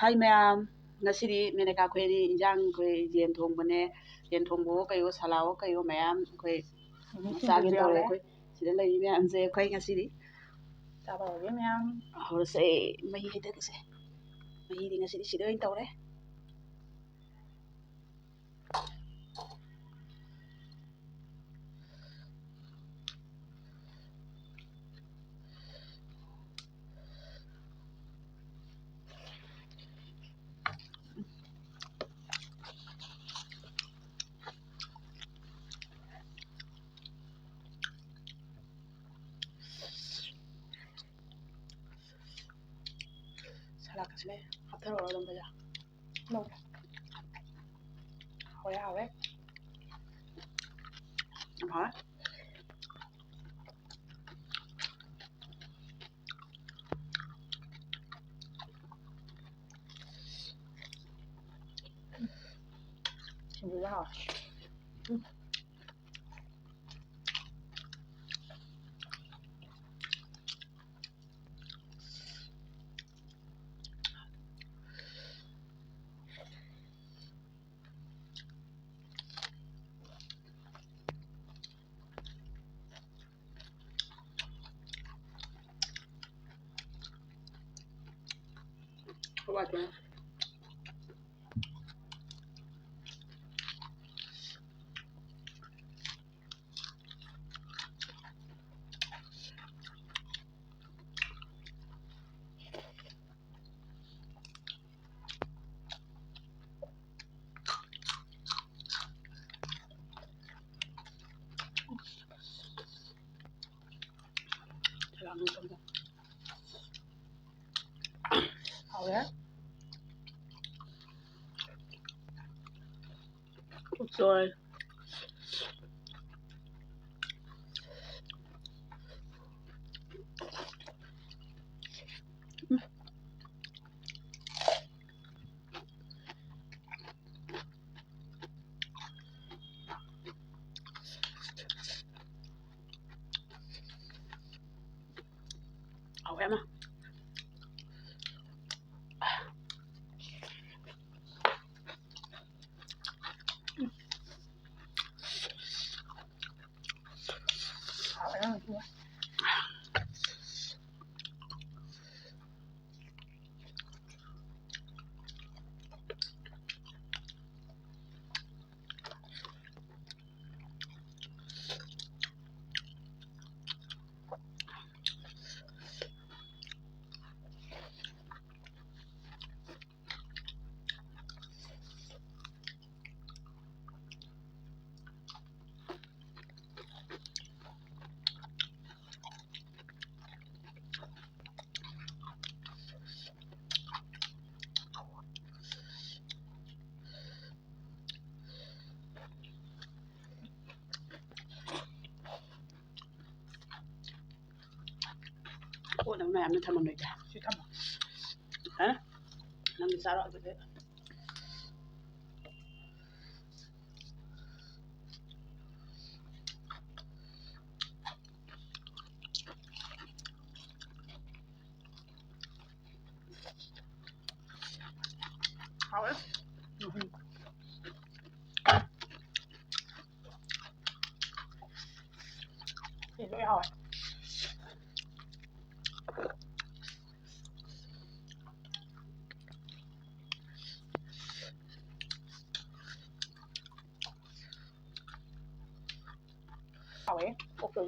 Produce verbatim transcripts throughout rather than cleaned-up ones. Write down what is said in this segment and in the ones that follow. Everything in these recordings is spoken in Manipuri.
ꯍꯥꯏ ꯃꯌꯥꯝ, ꯉꯁꯤꯗꯤ ꯃꯦꯅꯦꯀꯥ ꯑꯩꯈꯣꯏ ꯑꯅꯤ ꯏꯟꯖꯥꯡ, ꯑꯩꯈꯣꯏ ꯌꯦꯟ ꯊꯣꯡꯕꯅꯦ, ꯌꯦꯟ ꯊꯣꯡꯕꯋꯣ ꯀꯩꯋꯣ, ꯁꯂꯥꯋꯣ ꯀꯩꯋꯣ ꯃꯌꯥꯝ ꯑꯩꯈꯣꯏ ꯆꯥꯒꯦ ꯇꯧꯔꯦ꯫ ꯑꯩꯈꯣꯏ ꯁꯤꯗ ꯂꯩꯔꯤ ꯃꯌꯥꯝꯁꯦ ꯑꯩꯈꯣꯏ ꯉꯁꯤꯗꯤ ꯆꯥꯕ ꯍꯧꯔꯒꯦ ꯃꯌꯥꯝ꯫ ꯍꯧꯔꯁꯦ, ꯃꯍꯤ ꯍꯩꯊꯈꯤꯁꯦ꯫ ꯃꯍꯤꯗꯤ ꯉꯁꯤꯗꯤ ꯁꯤꯗ ꯑꯣꯏꯅ ꯇꯧꯔꯦ꯫ ꯁꯂꯥꯗꯀꯁꯦ ꯍꯥꯞꯊꯔꯣ ꯑꯗꯨꯝ ꯐꯖꯅ꯫ ꯂꯧꯔꯦ꯫ ꯍꯥꯎꯔꯦ, ꯍꯥꯎꯔꯦ꯫ ꯌꯥꯝ ꯍꯥꯎꯔꯦ꯫ ꯁꯤꯡꯖꯨꯁꯦ ꯍꯥꯎꯔꯦ꯫ ꯎꯝ꯫ ꯍꯋꯥꯏ ꯊꯣꯡꯉꯦ꯫ ꯍꯥꯎꯔꯦ꯫ ꯎꯁꯣꯏ꯫ ꯍꯥꯎꯋꯦ ꯌꯥꯝꯅ꯫ ꯀꯣꯠꯅꯕ ꯃꯌꯥꯝꯅ ꯊꯝꯃꯝꯂꯣꯏꯗ꯫ ꯁꯤ ꯊꯝꯃꯣ꯫ ꯍꯥ? ꯅꯪ ꯆꯥꯔꯣ ꯑꯗꯨꯗꯤ꯫ ꯍꯥꯎꯋꯦ꯫ ꯎꯝ꯫ ꯁꯤ ꯂꯣꯏ ꯍꯥꯎꯋꯦ꯫ ꯍꯥꯎꯋꯦ꯫ ꯑꯣꯛꯇꯣ꯫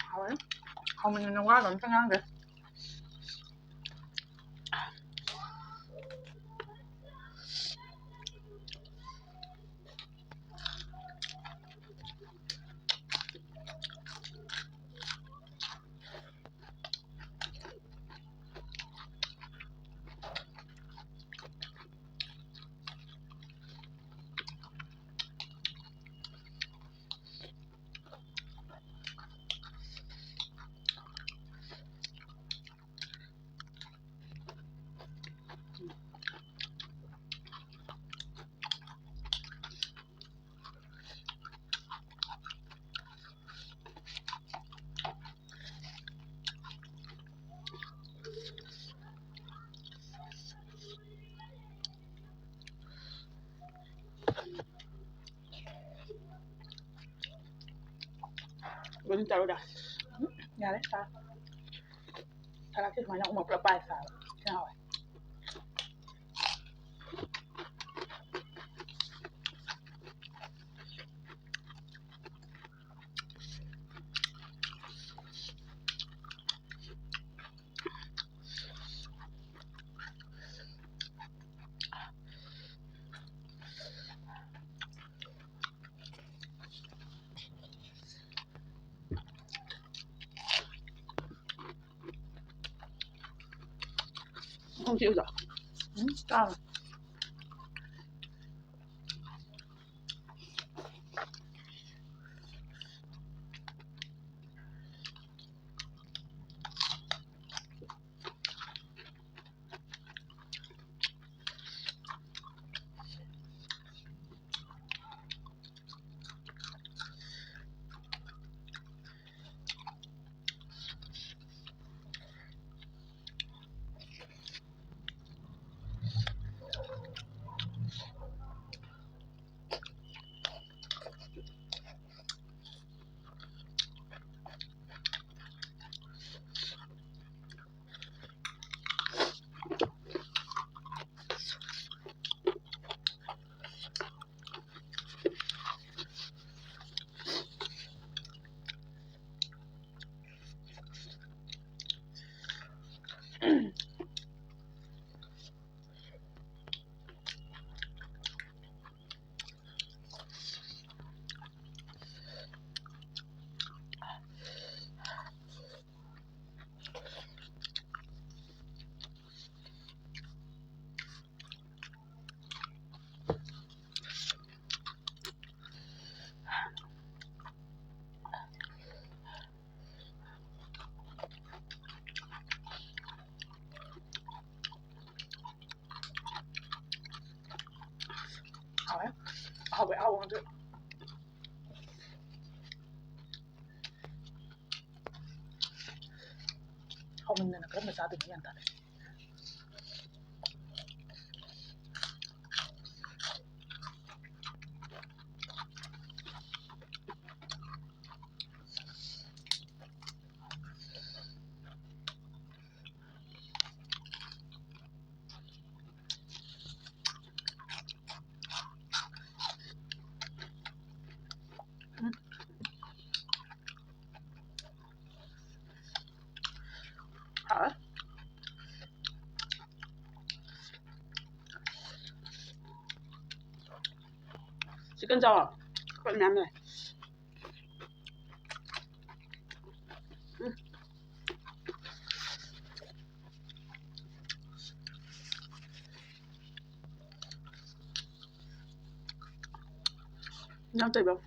ꯍꯥꯎꯋꯦ꯫ ꯍꯥꯎꯃꯟꯗꯅ ꯋꯥꯒ ꯑꯝꯇ ꯉꯥꯡꯗ꯭ꯔꯦ꯫ ꯂꯣꯏꯅ ꯆꯥꯔꯨꯗ꯫ ꯎꯝ, ꯌꯥꯔꯦ, ꯆꯥꯔꯣ꯫ ꯁꯂꯥꯠꯁꯦ ꯁꯨꯃꯥꯏꯅ ꯎ ꯃꯣꯔꯣꯛ ꯄꯨꯂꯞ ꯄꯥꯏꯔ ꯆꯥꯕ ꯊꯤꯅ ꯍꯥꯎꯋꯦ꯫ ꯎꯝ, ꯆꯤꯛꯎꯗꯣ꯫ ꯎꯝ, ꯆꯥꯎ꯫ ꯍꯥꯎꯋꯦ꯫ ꯑꯍꯥꯎꯕꯩ ꯑꯍꯥꯎꯕ ꯉꯥꯛꯇ꯫ ꯍꯥꯎꯃꯟꯗꯅ ꯀꯔꯝꯕ ꯆꯥꯗꯣꯏꯅꯣ ꯒ꯭ꯌꯥꯟ ꯇꯥꯗꯦ꯫ ꯆꯥꯔꯣꯏ꯫ ꯆꯤꯛꯀꯟ ꯆꯥꯎ꯫ ꯑꯩꯈꯣꯏ ꯃꯌꯥꯝ ꯂꯩ꯫ ꯎꯝ꯫ ꯅꯪ ꯀꯩꯗꯧ?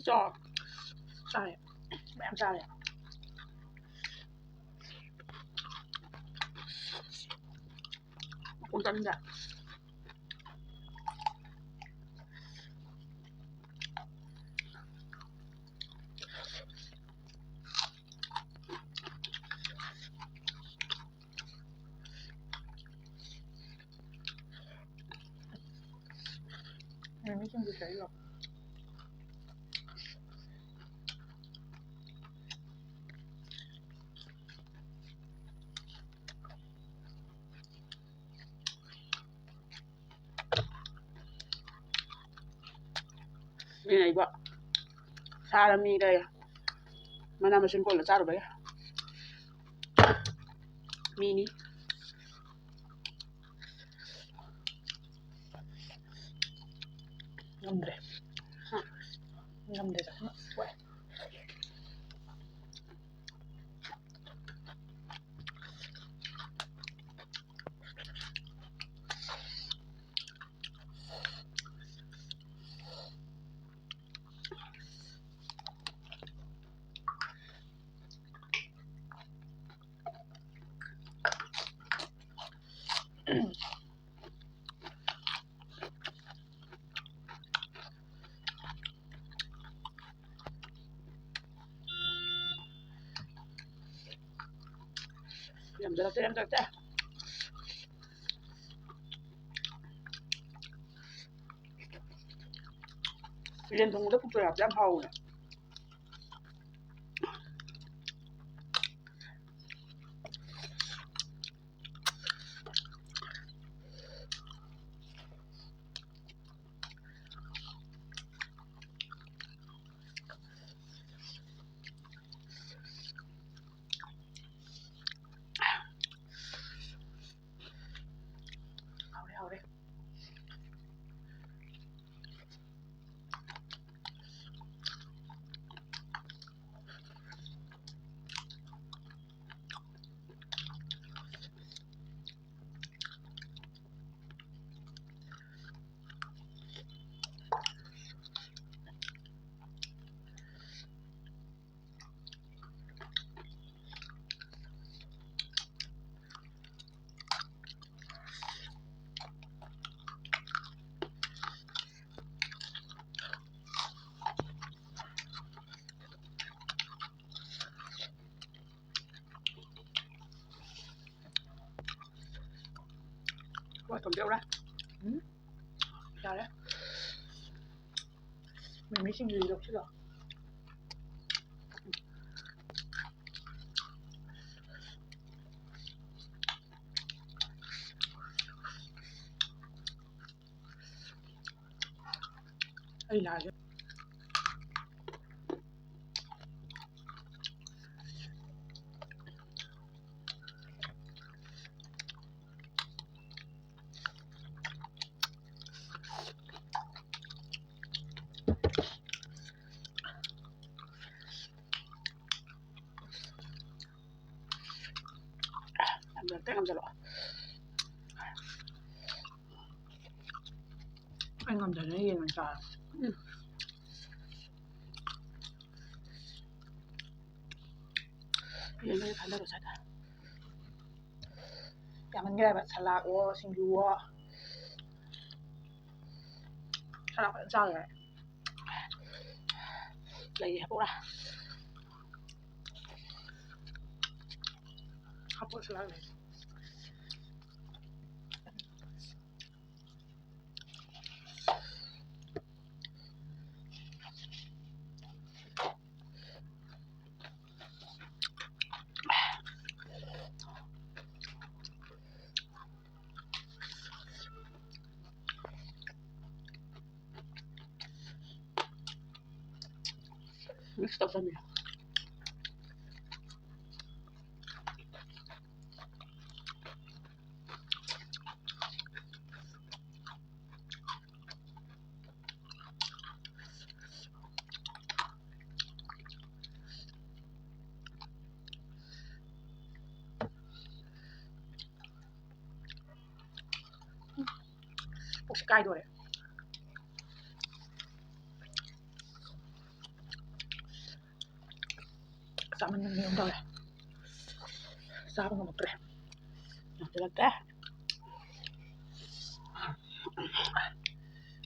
ꯆꯥꯎ꯫ ꯆꯥꯔꯦ꯫ ꯃꯌꯥꯝ ꯆꯥꯔꯦ꯫ ꯃꯈꯣꯡ ꯆꯥꯅꯤꯡꯗꯦ꯫ ꯃꯤꯃꯤ ꯁꯤꯡꯖꯨ ꯆꯥꯔꯤꯔꯣ? ꯃꯤꯅ ꯑꯩꯕꯨ ꯁꯥꯔ ꯃꯤ ꯂꯩ, ꯃꯅꯥ ꯃꯁꯤꯡ ꯀꯣꯜꯂ ꯆꯥꯔꯨꯕ ꯌꯥꯏ꯫ ꯃꯤꯅꯤ꯫ ꯉꯝꯗ꯭ꯔꯦ꯫ ꯍꯥ? ꯉꯝꯗꯦꯗ꯫ ꯋꯥꯏ꯫ ꯌꯥꯝꯖꯔꯛꯇꯦ, ꯌꯥꯝꯖꯔꯛꯇꯦ꯫ ꯌꯦꯟ ꯊꯣꯡꯕꯗ ꯄꯨꯛꯆꯣꯏ ꯍꯥꯞꯄꯁꯦ ꯌꯥꯝ ꯍꯥꯎꯕꯅꯦ꯫ ꯍꯥꯎꯔꯦ, ꯍꯥꯎꯔꯦ꯫ ꯍꯣꯏ, ꯊꯣꯡꯗꯧꯔꯦ꯫ ꯎꯝ, ꯌꯥꯔꯦ꯫ ꯃꯤꯃꯤ ꯁꯤꯡꯖꯨ ꯂꯧꯁꯤꯜꯂꯣ꯫ ꯑꯩ ꯂꯥꯛꯑꯒꯦ꯫ ꯉꯝꯁꯤꯜꯂꯛꯑꯣ꯫ ꯑꯩ ꯉꯝꯗꯗꯅ ꯌꯦꯟ ꯑꯣꯏꯅ ꯆꯥꯔꯦ꯫ ꯎꯝ꯫ ꯌꯦꯟ ꯂꯣꯏ ꯈꯜꯂꯔꯣ ꯁ꯭ꯋꯥꯏꯗ꯫ ꯌꯥꯝꯃꯟꯈ꯭ꯔꯦꯕ, ꯁꯂꯥꯗꯋꯣ, ꯁꯤꯡꯖꯨꯋꯣ꯫ ꯁꯂꯥꯗ ꯐꯖꯅ ꯆꯥꯈ꯭ꯔꯦ꯫ ꯂꯩ ꯍꯥꯄꯣꯔꯥ꯫ ꯍꯥꯄꯣꯔ ꯁꯂꯥꯗ ꯂꯩ꯫ Mix ꯇꯧꯁꯟꯕꯤꯔꯣ꯫ ꯄꯨꯛꯁꯦ ꯀꯥꯏꯗꯣꯔꯦ꯫ ꯆꯥꯃꯟꯗꯅ ꯀꯩꯅꯣꯝ ꯇꯧꯔꯦ꯫ ꯆꯥꯕ ꯉꯝꯃꯛꯇ꯭ꯔꯦ꯫ ꯉꯝꯁꯤꯜꯂꯛꯇ꯭ꯔꯦ꯫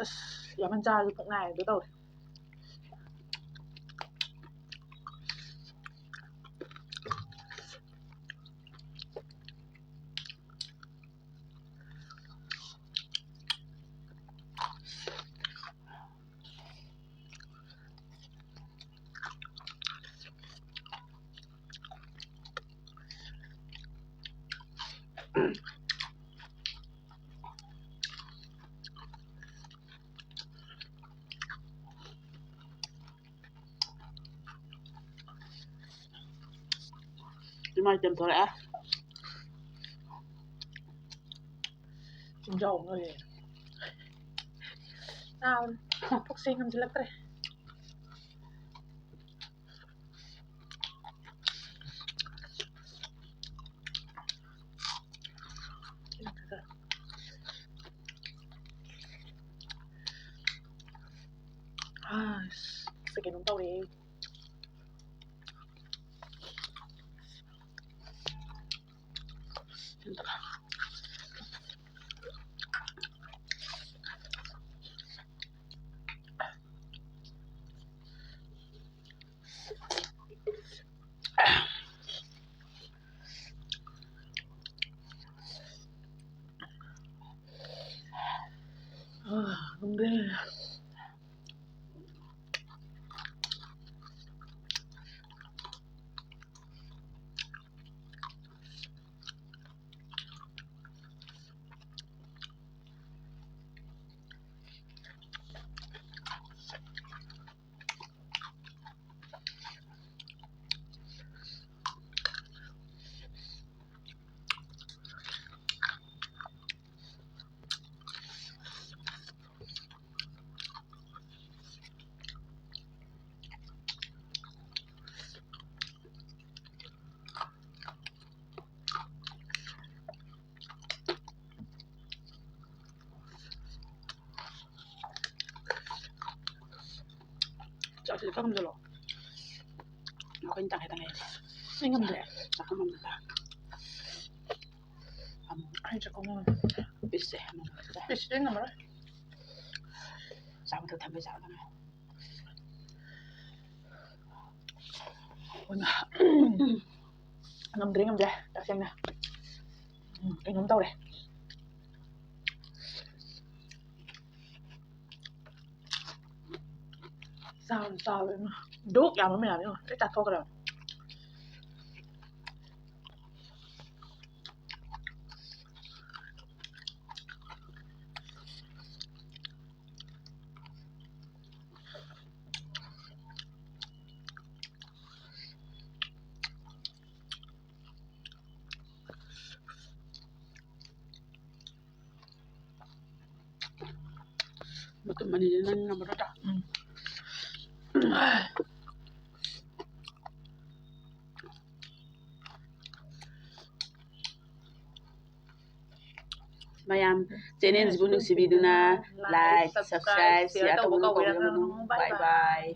ꯑꯁ, ꯌꯥꯝꯃꯟ ꯆꯥꯔꯁꯨ ꯄꯨꯛ ꯅꯥꯏ ꯍꯥꯏꯗꯣ ꯇꯧꯔꯦ꯫ ꯏꯃꯥꯏ, ꯇꯦꯝꯊꯣꯔꯛꯑꯦ꯫ ꯆꯤꯡꯖꯥꯎ ꯑꯃ ꯂꯩꯔꯦ꯫ ꯆꯥꯕꯗ ꯄꯨꯛꯁꯦ ꯉꯝꯁꯤꯜꯂꯛꯇ꯭ꯔꯦ꯫ ꯀꯩꯅꯣꯝ ꯇꯧꯔꯦ꯫ ꯆꯥꯛꯁꯤ ꯈꯔ ꯈꯝꯖꯤꯜꯂꯣ꯫ ꯑꯩꯈꯣꯏꯅ ꯇꯪꯈꯥꯏ ꯇꯪꯈꯥꯏ꯫ ꯑꯩ ꯉꯝꯗ꯭ꯔꯦ꯫ ꯆꯥꯛꯈꯨꯝ ꯑꯃꯗ꯫ ꯑꯃꯨꯛ ꯑꯩ ꯆꯥꯛꯈꯨꯝ ꯑꯃꯗ꯫ ꯄꯤꯁꯁꯦ ꯑꯃꯨꯛ ꯆꯥ-꯫ ꯄꯤꯁꯇꯤ ꯉꯝꯃꯔꯣꯏ꯫ ꯆꯥꯕꯗ ꯊꯝꯕꯩ ꯆꯥꯕꯗ ꯉꯥꯏ꯫ ꯉꯝꯗ꯭ꯔꯦ, ꯉꯝꯗ꯭ꯔꯦ, ꯇꯁꯦꯡꯅ꯫ ꯎꯝ, ꯀꯩꯅꯣꯝ ꯇꯧꯔꯦ꯫ ꯆꯥꯎ, ꯆꯥꯎ, ꯏꯃꯥ꯫ ꯗꯨꯛ ꯌꯥꯝꯕ ꯃꯌꯥꯝ ꯌꯦꯡꯉꯣ, ꯂꯣꯏ ꯆꯥꯊꯣꯛꯈ꯭ꯔꯦ꯫ ꯃꯇꯨꯝ ꯑꯅꯤꯁꯦ ꯅꯪ ꯉꯝꯃꯔꯣꯏꯗ꯭ꯔꯥ? ꯎꯝ꯫ ꯃꯌꯥꯝ, channelꯁꯤꯕꯨ ꯅꯨꯡꯁꯤꯕꯤꯗꯨꯅ like, subscribe, share ꯇꯧꯕ ꯀꯥꯎꯕꯤꯔꯛꯀꯅꯨ꯫ Bye bye꯫